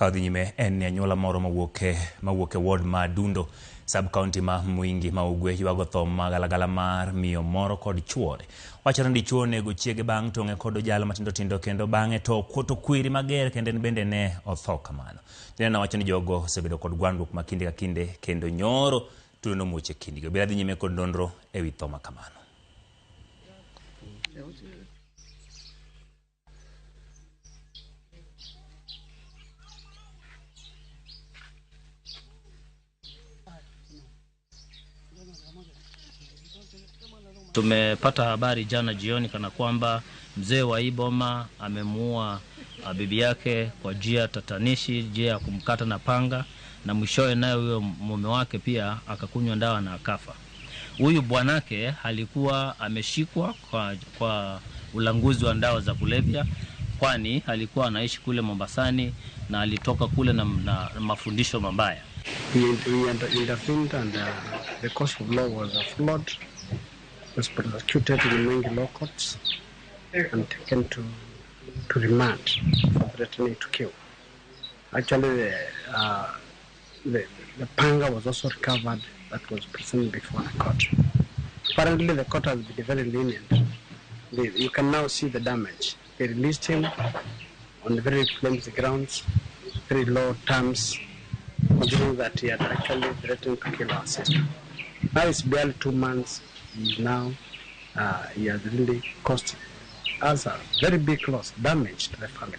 Ka wadhi nyime en ni anyuola moro mawuok e ward ma Dundo, sub county ma Mwingi ma Ugwe ywago tho magalagala mar miyo moro kod chuore. Wachore ni dichuo onego chiege bang' tong'e kod ojalo matindo tindo kendo bang'e to okuoto kwiri mager kendo en bende ne otho kamano. Joneno wacho ni jogo osebedo kod gwandruok ma kinde ka kinde kendo nyoro tulo nomuoch e kindgi. Obila dhi nyime kod nonro ewi tho ma kamano. Tumepata habari jana jioni kana kwamba mzee wa hii boma amemuua bibi yake kwa njia tatanishi, njia ya kumkata na panga, na mwishowe naye huyo mume wake pia akakunywa dawa na akafa. Huyu bwanake alikuwa ameshikwa kwa ulanguzi wa dawa za kulevya, kwani alikuwa anaishi kule Mombasani na alitoka kule na mafundisho mabaya. We intervened and the course of law was flawed. Was prosecuted in Mwingi law courts and taken to remand for threatening to kill. Actually, the panga was also recovered that was presented before the court. Apparently, the court has been very lenient. You can now see the damage. They released him on very flimsy grounds, very low terms, considering that he had actually threatened to kill our sister. Now it's barely 2 months. He has really cost us a very big loss, damage to the family.